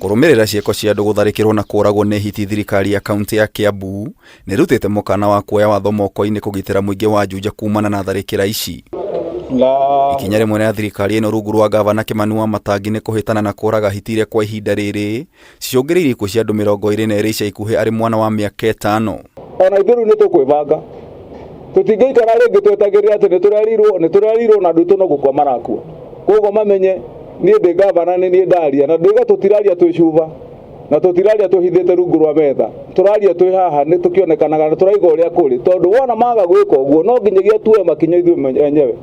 Kũrũmĩrĩra ciĩko cia andũ gũtharĩkĩrwo na kũragwo nĩ hiti, thirikari ya kaunti ya Kiambu nĩrutĩte mũkana wa kuoya watho moko-inĩ kũgitĩra mũingĩ wa Juja kumana na tharĩkĩra ici. Ikinya rĩmwe rĩa thirikari ĩno rungu rwa gavana Kĩmani Wamatangi nĩ kũhĩtana na kũraga hiti iria kwa ihinda rĩrĩ cicũngĩrĩirie ikuũ cia andũ 22 ica ikuhĩ arĩ mwana wa mĩaka 5. Ona ithuĩ rĩu nĩ tũkwĩbanga, tũtingĩikara rĩngĩ twetagĩrĩra atĩ nĩ tũrerirwo, nĩ tũrerirwo na andũ aitũ no gũkua marakua. Koguo mamenye niĩ ndĩ gavana, nĩ niĩ ndaria, na ndoiga tũtiraria twĩ cuba na tũtiraria tũhithĩte rungu rwa metha, tũraria twĩ haha nĩ tũkĩonekanaga na tũraiga ũrĩa kũrĩ, tondũ wona maga gwĩka ũguo no nginyagia tuoe makinya ithuĩ enyewe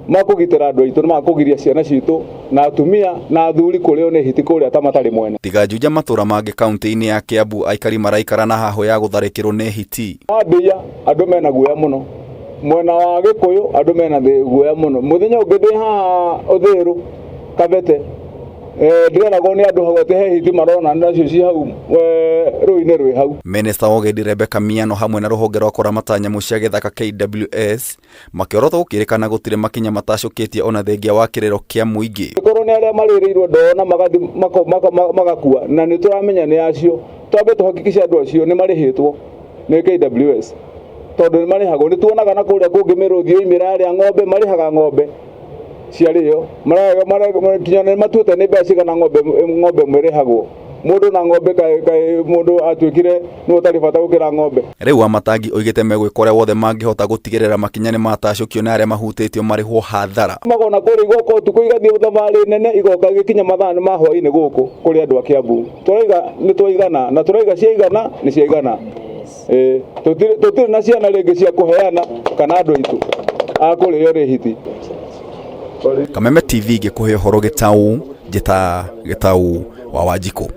ma kũgitĩra andũ aitũ na ma kũgiria ciana citũ na atumia na athuri kũrĩo nĩ hiti kũrĩa ta matarĩ mwene. Tiga Juja, matũra mangĩ kaunti-inĩ ya Kiambu aikari maraikara na hahũ ya gũtharĩkĩrwo nĩ hiti. Wambia andũ mena guoya mũno, mwena wa Gĩkũyũ andũ mena guoya mũno. Mũthenya ũngĩ ndĩ haha Ũthĩrũ Kabete, ndĩreragwo nĩ andũ hau atĩ he hiti marona nacio ci hau rũĩ-inĩ rwĩ hau. Minista wa Ũgendi Rebecca Miano hamwe na rũhonge rwa kũramata nyamũ cia gĩthaka KWS makĩorotwo gũkĩrĩkana gũtirĩ makinya matacũkĩtie ona thengia wa kĩrĩro kĩa mũingĩ. Korwo nĩ arĩa marĩrĩirwo ndoo na magathi magakua, na nĩ tũramenya nĩ acio, twambe tũhakikice andũ acio nĩ marĩhĩtwo nĩ KWS, tondũ nĩ marĩhagwo. Nĩ tuonaga na kũrĩa kũngĩ mĩrũthi yoimĩra yarĩa ng'ombe, marĩhaga ng'ombe ciarĩo, nginya nĩ matuĩte nĩ mbeca cigana ng'ombe ng'ombe ĩmwe ĩrĩhagwo. Mũndũ na ng'ombe kaĩ mũndũ atuĩkire nĩwe ũtarĩ bata gũkĩra ng'ombe. Rĩu Wamatangi oigĩte megwĩka ũrĩa wothe mangĩhota gũtigĩrĩra makinya nĩ matacũkio na arĩa mahutĩtio marĩhwo hathara. Magona kũrĩa igoka ũtukũ igathiĩ thabarĩ nene igoka igĩkinya mathaa ma hwaĩ-inĩ gũkũ kũrĩ andũ a Kiambu. Tũrauga nĩ twaigana na tũrauga ciaigana nĩ ciaigana. Tũtirĩ na ciana rĩngĩ cia kũheana kana andũ aitũ a kũrĩo nĩ hiti. Kameme TV ngĩkũhe ũhoro gĩtaũ, njĩta Gĩtaũ wa Wanjikũ.